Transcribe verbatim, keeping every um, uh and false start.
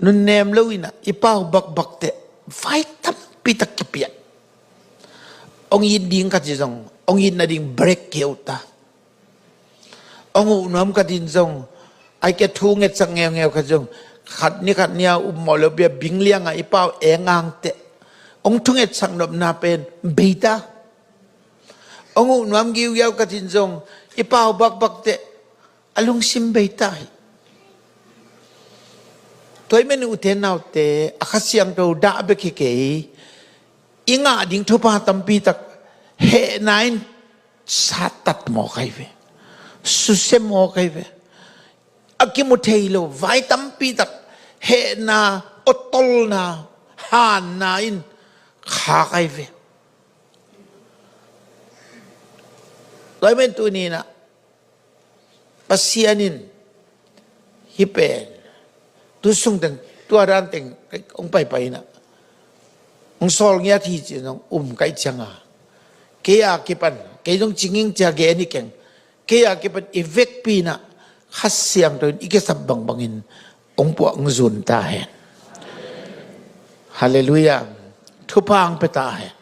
Nunnem lo in ah i pau bakbak teh vai tampi tak kipiak. Ong it ding khat hi zong, ong it nading break kei uh ta. Ong uh nuam khat in zong, ai ke thu ngetsak ngeungeu khat zong, khat ni khat ni a upmawh lo bia bing liang ah i pau eng ang teh ong thu ngetsak nopna pen bei ta. Ong uh nuam giugiau khat in zong i pau bakbak teh a lungsim bei ta hi. Tua ahih manin ute naute, a Kha Siangtho dah bek hi kei, i ngah ding thupha tampi tak hehna in sattat mawk ahi ve. Susia mawk ahi ve. A kimu thei lo vai tampi tak hehna, awtolna, hanna in khak ahi ve. Tua ahih manin tuni in ah Pasian in hih pen, tu sung teng, tua dan teng ong paipai in ah, ong sawl ngiat hi ci-in ong um ka hih ciang a, kei a kipan, kei zong ci ing ci-a gen hi keng, kei a kipan i vekpi in ah Kha Siangtho in i kisap bangbang in ong puah ong zun ta hen. Halleluiah. Thupha ong pia ta hen.